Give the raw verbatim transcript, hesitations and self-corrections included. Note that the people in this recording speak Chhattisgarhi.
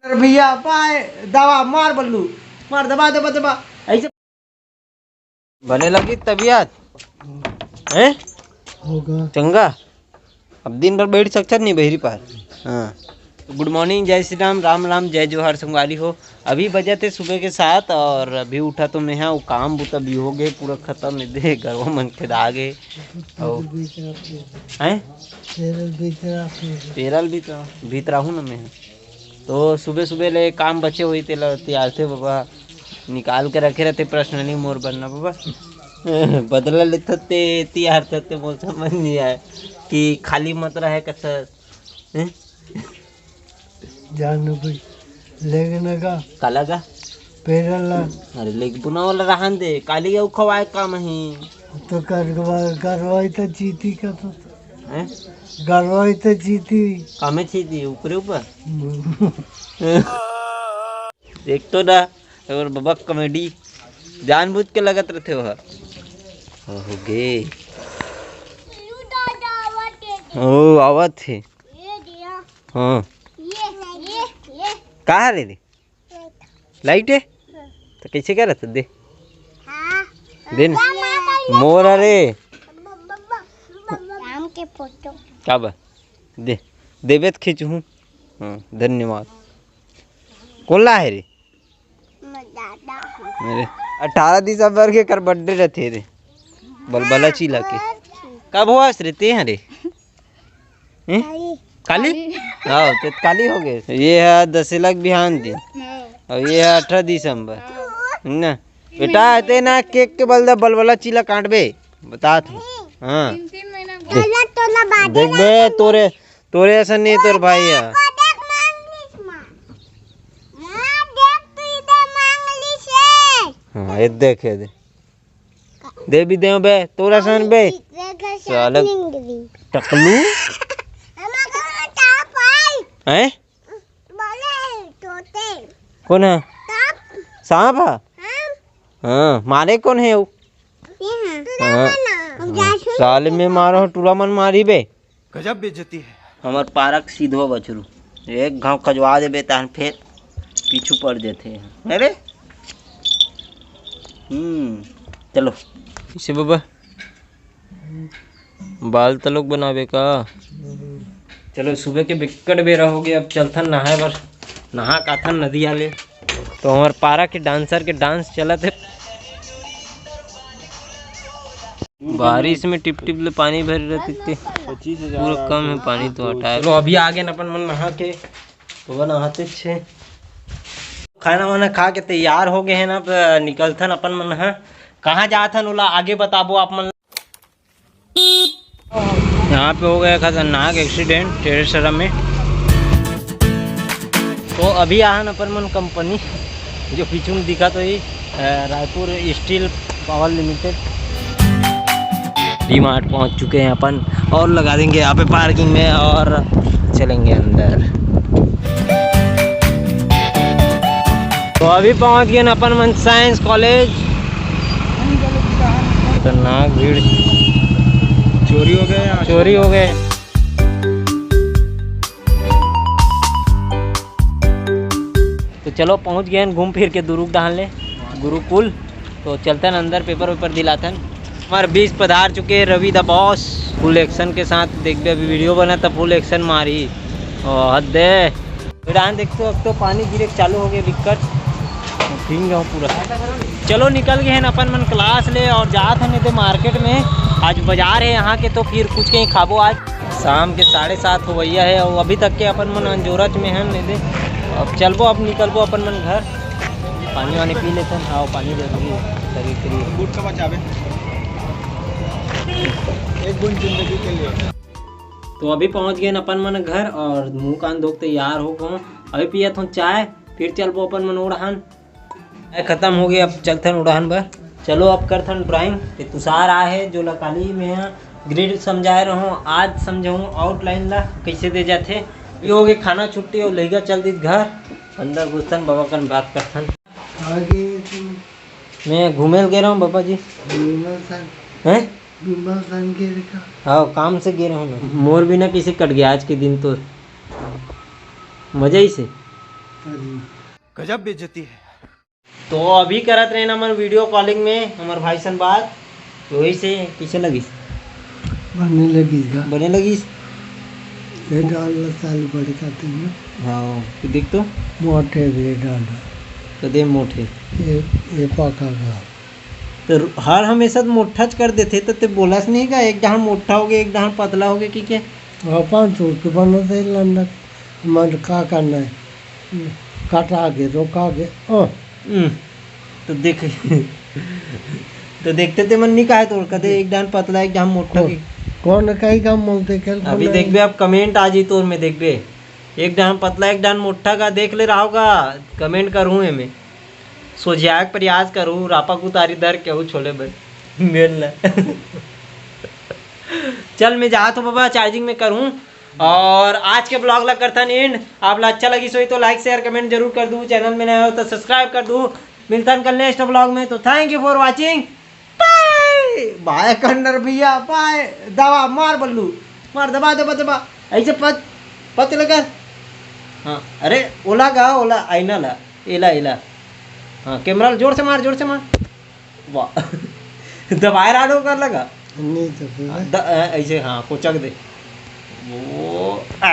अरे भैया, पाए दवा मार बल्लू, मार दबा, दबा, दबा, ऐसे बने लगी तबीयत, हैं? होगा। चंगा, अब दिन भर बैठ सकत नहीं बहिरी पार। हाँ, गुड मॉर्निंग, जय श्री राम, राम राम, जय जोहार संगवारी हो। अभी बजे थे सुबह के सात और अभी उठा तो मैं, हाँ, वो काम बुता भी हो गए, पूरा खत्म, ए दे, घरवा मन के दागे। हैं? पेरल भी तो, भी तो रहूँ ना मैं। तो सुबह सुबह ले काम बचे हुई तेला तियारथे बाबा, निकाल के रखे रहते पर्सनली मोर बर ना बाबा। बदला लेथते, तियारथे, मोर समझ नहीं आए कि खाली मत रहे कस, हैं? जान भाई, लेके ना का? काला का? पेरल ला। अरे, लेके बुना वाला रहन दे, काली अउ खवाए काम ही। तो कर-, करवाई तो चीती का तो। हैं? करवाई तो चीती। कामे चीती, ऊपरे ऊपर? हम्म। देख तो ना, और बाबा कॉमेडी जानबूझ के लगत रहते हो। हो गे। ओ, आवत हे। ये दिया। हाँ। ये, ये, ये। का हरे रे? लाइट है? तो कैसे करत दे? हाँ। दे न। मोर रे। राम के फोटो। का बा? दे। देबे त खींचहूँ। हाँ, धन्यवाद। कोन ला हे रे? अरे, अठारह दिसंबर के कर बर्थडे रहते रे, बलबला चीला के। कब हुआ रे ते हरे? हैं? काली। काली? हाँ, ते काली हो गए। ये है दसेला के बिहान दिन। हाँ। और ये है अठारह दिसंबर। हाँ। ना। बेटा, ते ना केक के बल दा बलबला चीला काटबे। बतात हूँ। हाँ। तीन, तीन महीना देख। गलत तो ना बात देख बे, तोरे, तोरे ऐसा नहीं, तोर भाई है। को देख मांग लीस माँ। माँ, देख तू इधर मांग लीस है। हाँ, ये देख, ये दे। दे भी दे बे, तोरा सन बे। साला टकलू। हैं? कौन है? सांप है? हाँ, मारे कौन है वो? हाँ। हाँ। साले में मारो, टूरा मन मारी बे। गजब बेइज्जती है। हमर पारा के सीधो बछरू, एक घाव खजवा देबे तहन फेर पीछू पड़ जथे। अरे, हम्म, चलो। इसे बाबा, बाल तलोक बनाबे का? चलो, सुबह के बिक्कट बेरा हो गया, अब चलथन नहाए बर, नहा काथन नदिया ले। तो हमर पारा के डांसर के डांस चलत हे। बारिश में टिप टिप ले पानी भरे रहते, पूरा कम है पानी तो हटाए। चलो, अभी आ गए न अपन मन नहा के, तो वो नहाते छे। खाना वाना खा के तैयार हो गए हैं ना, अब निकलथन अपन मन ह। कहाँ जाथन ओला आगे बताबो आप मन। यहाँ पे हो गया खतरनाक एक्सीडेंट टेरेसरा में। तो अभी आहन अपन मन कंपनी, जो पीछू में दिखा तो ये, अ, Raipur steel power limited. DMart पहुँच चुके हैं अपन और लगा देंगे यहाँ पे पार्किंग में और चलेंगे अंदर। तो अभी पहुँच गए ना अपन मन साइंस कॉलेज। खतरनाक भीड़। चोरी हो गए यहाँ। चोरी हो गए। तो चलो पहुँच गए हैं घूम फिर के दुरुग दहान ले, गुरुकुल। तो चलते हैं अंदर, पेपर वेपर दिलाते हैं। हमारे बीच पधार चुके हैं रवि द बॉस फुल एक्शन के साथ। देखबे अभी वीडियो बना तो फुल एक्शन मारी। ओ हद दे। फिर आन देखते हो, अब तो पानी गिरे चालू हो गए बिक्कट। भींग गया हूँ पूरा। चलो निकल गए हैं अपन मन क्लास ले और जात हन एदे मार्केट में। आज बाजार है यहाँ के, तो फिर कुछ कहीं खाबो आज। शाम के साढ़े सात होवैया है और अभी तक के अपन मन अंजोरच में हन एदे। अब चलबो, अब निकलबो अपन मन घर, पानी वानी पी लेथन। हाँ, पानी जरूरी है शरीर के लिए। बूट का बचावे, एक बूंद जिंदगी के लिए। तो अभी पहुँच गए अपन मन घर और मुँह कान धो के तैयार हो गए। अभी पियत हूँ चाय, फिर चलबो अपन मन उड़ान। ए, खत्म हो गया, अब चलथन उड़ान बर। चलो, अब करथन ड्राइंग। ये तुषार आ है, जो ला काली में ग्रिड समझाए रहूँ, आज समझाऊँ आउटलाइन ला कैसे दे जाथे। ये हो गए खाना छुट्टी और लइका चल दीस घर। अंदर घुसथन, बाबा कन बात करथन। आगे तुम मैं घूमे ल गे रहूँ बाबा जी। विमल सन, हैं? विमल सन के देखा। हाँ, काम से गे रहूँ मैं। मोर बिना कैसे कट गया आज के दिन तो। मजा ही से। गजब बेइज्जती है। तो अभी करत रहे ना हमर वीडियो कॉलिंग में हमर भाई सन बात, वही से कैसे लगिस? बने लगिस गा। बने लगिस। ये डाल ला साल बड़े खाते हैं। हाँ, तो देख तो। मोटे भी डाल। कदे मोटे। ये, ये पाका गा। तो हर हमेशा तो मोटा च कर देथे, तो ते बोलस नहीं का, एक डहार मोटा हो गया, एक डहार पतला हो गया, कि क्या? अपन तो के बना दे लंडक, मन का करना है? काटा आगे, रोका आगे, ओ। हम्म, तो देख, तो देखते ते मन नहीं कहे तोर, कदे एक डहार पतला, एक डहार मोटा कौन? की। कौन कही का मोल देखे? अभी देखबे, अब comment आ जी तोर में देखबे, एक डहार पतला, एक डहार मोटा का देख ले रहा होगा, comment करूँ एमे। सोझियाए के प्रयास करू, रापा कुतारी धर के हूँ छोले बर। मेल ल। चल, मैं जात हूँ बाबा, चार्जिंग में करूँ। और आज के ब्लॉग ला करथन एंड। आप ला अच्छा लगिस होही तो लाइक, शेयर, कमेंट जरूर कर दू। चैनल में नए हो तो सब्सक्राइब कर दू। मिलथन कल नेक्स्ट ब्लॉग में। तो thank you for watching। बाय। बाय कन्नर भैया, बाय। दवा मार बल्लू, मार, दबा, दबा, दबा। ऐसे पत, पत लगा। हाँ, अरे, ओला गा, ओला, आईना ला, एला, एला। हाँ, कैमरा ला जोर से मार, जोर से मार। वाह। दबाए रहा कर लगा। नहीं तो फिर हाँ, द-, अ, ऐसे, हाँ, कोचक दे। वो, आ,